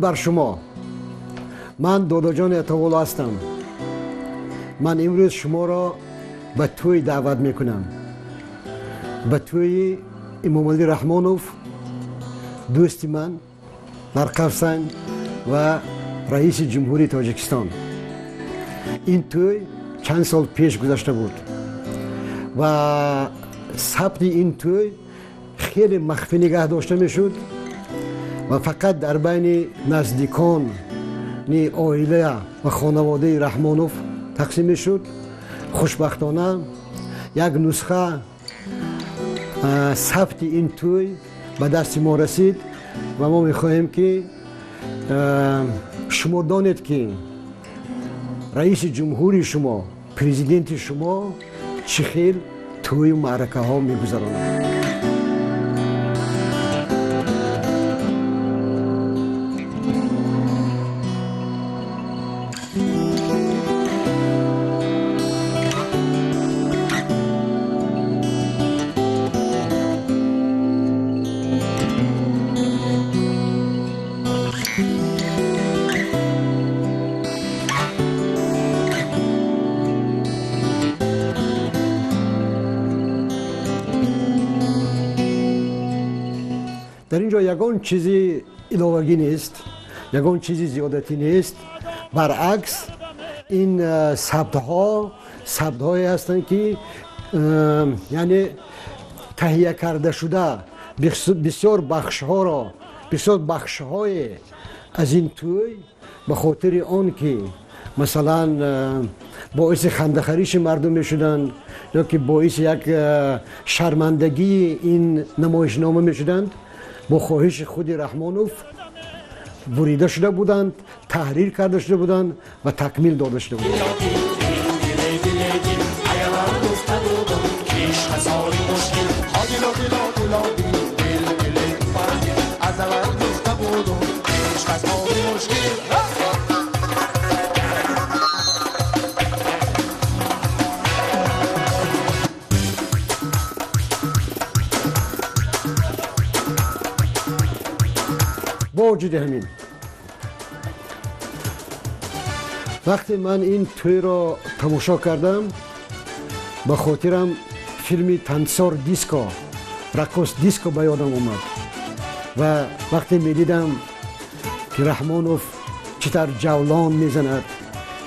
Бар шумо. Ман Додоҷони Атовулло ҳастам. Ман имрӯз шуморо ба тӯй даъват мекунам, ба тӯи Эмомалӣ Раҳмонов, дӯсти ман дар Қафсанг ва раиси ҷумҳурии Тоҷикистон. Ин тӯй чанд сол пеш гузашта буд ва сабти ин тӯй хеле махфӣ нигаҳ дошта мешуд ва фақат дар байни наздикони оила ва хонаводаи Раҳмонов тақсим мешуд. Хушбахтона, як нусха сабти ин тӯй ба дасти мо расид ва мо мехоҳем, ки шумо донед, ки раиси ҷумҳури шумо, президенти шумо чӣ хел тӯю маъракаҳо мегузаронад. Дар ин ҷо ягон чизи иловагӣ нест, ягон чизи зиёдатӣ нест. Баръакс, ин сабтҳо сабтҳое ҳастанд, ки яъне таҳия карда шуда. Бисёр бахшҳоро, бисёр бахшҳое аз ин тӯй ба хотири он ки, масалан, боиси хандахариши мардум мешуданд ё ки боиси як шармандагии ин намоишнома мешуданд, бо хоҳиши худи Раҳмонов бурида шуда буданд, таҳрир карда шуда буданд ва такмил дода шуда буданд. Бо вуҷуди ҳамин, вақте ман ин тӯйро тамошо кардам, ба хотирам филми «Танцор диско», «Раққос диско» ба ёдам омад. Ва вақте медидам, ки Раҳмонов чӣ тавр ҷавлон мезанад,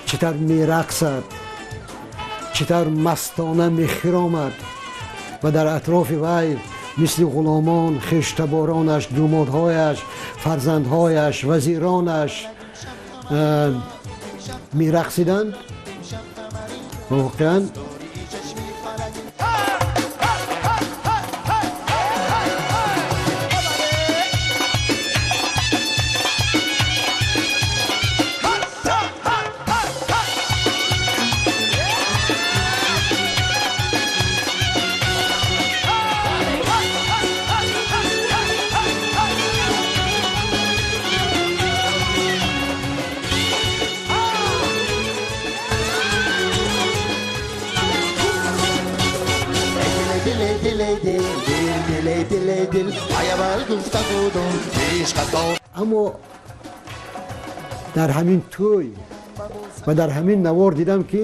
чӣ тавр мерақсад, чӣ тавр мастона мехиромад ва дар атрофи вай мисли ғуломон хештаборонаш, думодҳояш, фарзандҳояш, вазиронаш мерақсиданд, воқеан аммо дар ҳамин тӯй ва дар ҳамин навор дидам, ки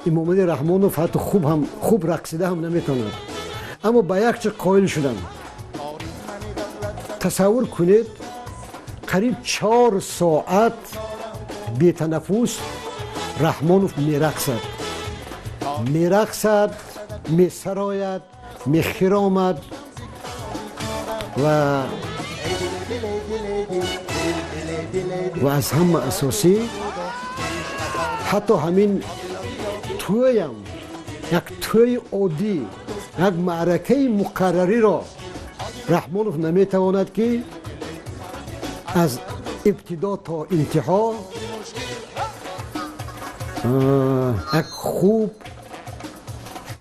Эмомалӣ Раҳмонов ҳатто хуб ҳам, хуб рақсида ҳам наметавонад. Аммо ба як чиз қоил шудам. Тасаввур кунед, қариб 4 соат бетанаффус Раҳмонов мерақсад, мерақсад, месарояд, мехиромад ва аз ҳама асосӣ, ҳатто ҳамин тӯям, як тӯи оддӣ, як маъракаи муқаррариро Раҳмонов наметавонад, ки аз ибтидо то интиҳо як хуб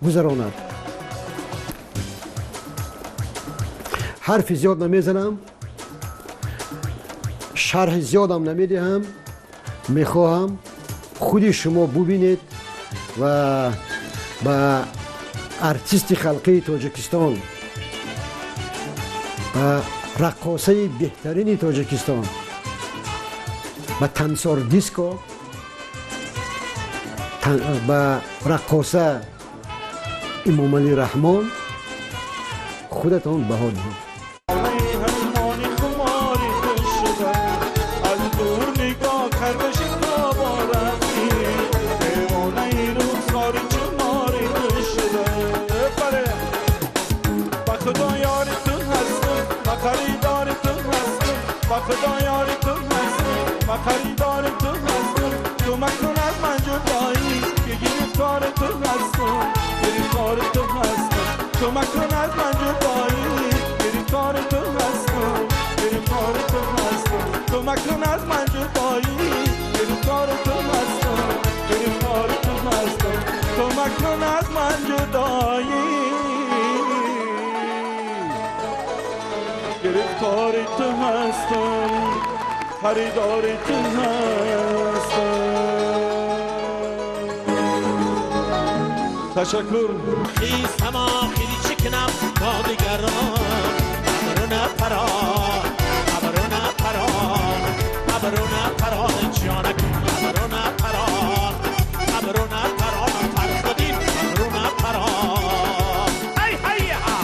гузаронад. Ҳарфи зиёд намезанам, шарҳи зиёдам намедиҳам. Мехоҳам худи шумо бубинед ва ба артисти халқии Тоҷикистон, ба раққосаи беҳтарини Тоҷикистон. Ба тансор диско, ба раққоса Эмомалӣ Раҳмон худатон баҳо диҳед. خریدار تو هستم. تشکر. خیستم آخری چکنم با دیگران، ابرو نپران، ابرو نپران، ابرو نپران جانک، ابرو نپران، ابرو نپران فرخودین، ابرو نپران. هی هی ها.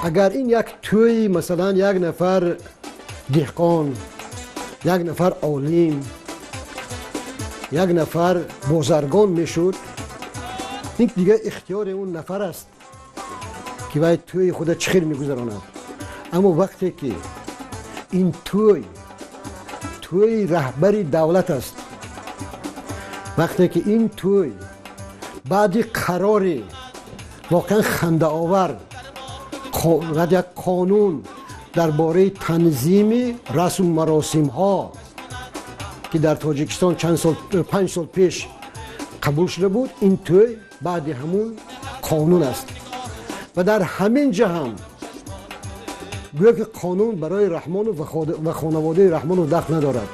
Агар ин як тӯй, масалан, як нафар деҳқон, як нафар олим, як нафар бозаргон мешуд, ин дигар ихтиёри он нафар аст ки вай тӯйи худа чӣ хел мегузаронад. Аммо вақте ки ин тӯй тӯйи раҳбари давлат аст, вақте ки ин тӯй баъди қарори воқеан хандаовар, як қонун дар бораи танзими расму маросимҳо, ки дар Тоҷикистон чанд сол, 5 сол пеш қабул шуда буд, ин тӯй баъди ҳамун қонун аст. Ва дар ҳамин ҷа ҳам гӯё ки қонун барои Раҳмонов ва хонаводаи Раҳмонов дахл надорад.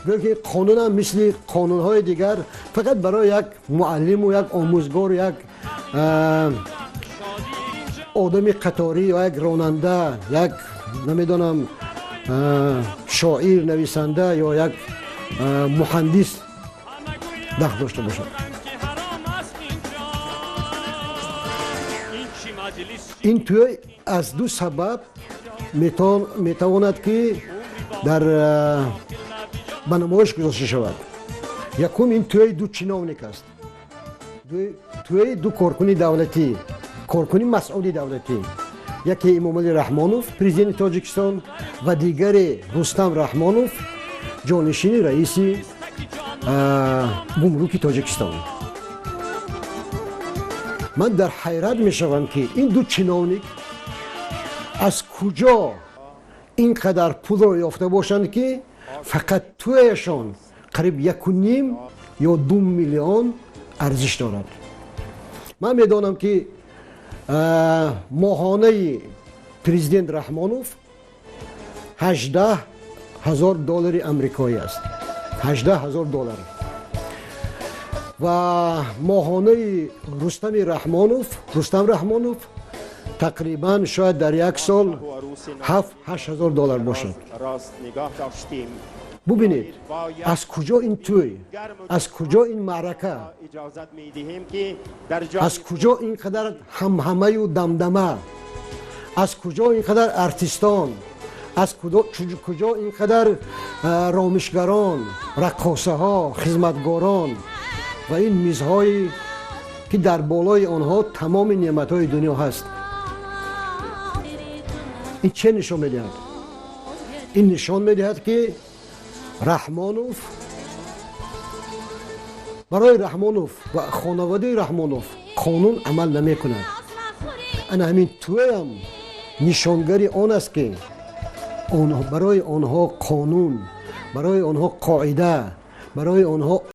Гӯё ки қонун ҳам мисли қонунҳои дигар фақат барои як муаллиму як омӯзгор, як одами қаторӣ ё як ронанда, як намедонам шоир, нависанда ё як муҳандис дахл дошта бошад. Ин тӯй аз ду сабаб метавонад ки дар ба намоиш гузошта шавад. Якум, ин тӯи ду чиновник аст, тӯи ду коркуни давлатӣ, коркуни масъули давлатӣ, яке Эмомалӣ Раҳмонов, президенти Тоҷикистон, ва дигаре Рустам Раҳмонов, ҷонишини раиси гумруки Тоҷикистон. Ман дар ҳайрат мешавам, ки ин ду чиновник аз куҷо ин қадар пулро ёфта бошанд, ки фақат тӯяшон қариб 1.5 ё 2 миллион арзиш дорад. Ман медонам, ки моҳонаи президент Раҳмонов 18,000 доллари амрикоӣ аст, 18,000 доллар, ва моҳонаи Рустами Раҳмонов, Рустам Раҳмонов тақрибан шояд дар як сол 7-8 ҳазор доллар бошад. Бубинед, аз куҷо ин тӯй, аз куҷо ин маърака, аз куҷо ин қадар ҳамҳамаю дамдама, аз куҷо ин қадар артистон, аз куҷо ин қадар ромишгарон, раққосаҳо, хизматгорон ва ин мизҳое, ки дар болои онҳо тамоми неъматҳои дунё ҳаст. Ин че нишон медиҳад? Ин нишон медиҳад, ки Раҳмонов, барои Раҳмонов ва хонаводаи Раҳмонов қонун амал намекунад. Ана ҳамин тӯям нишонгари он аст, ки барои онҳо қонун, барои онҳо қоида, барои онҳо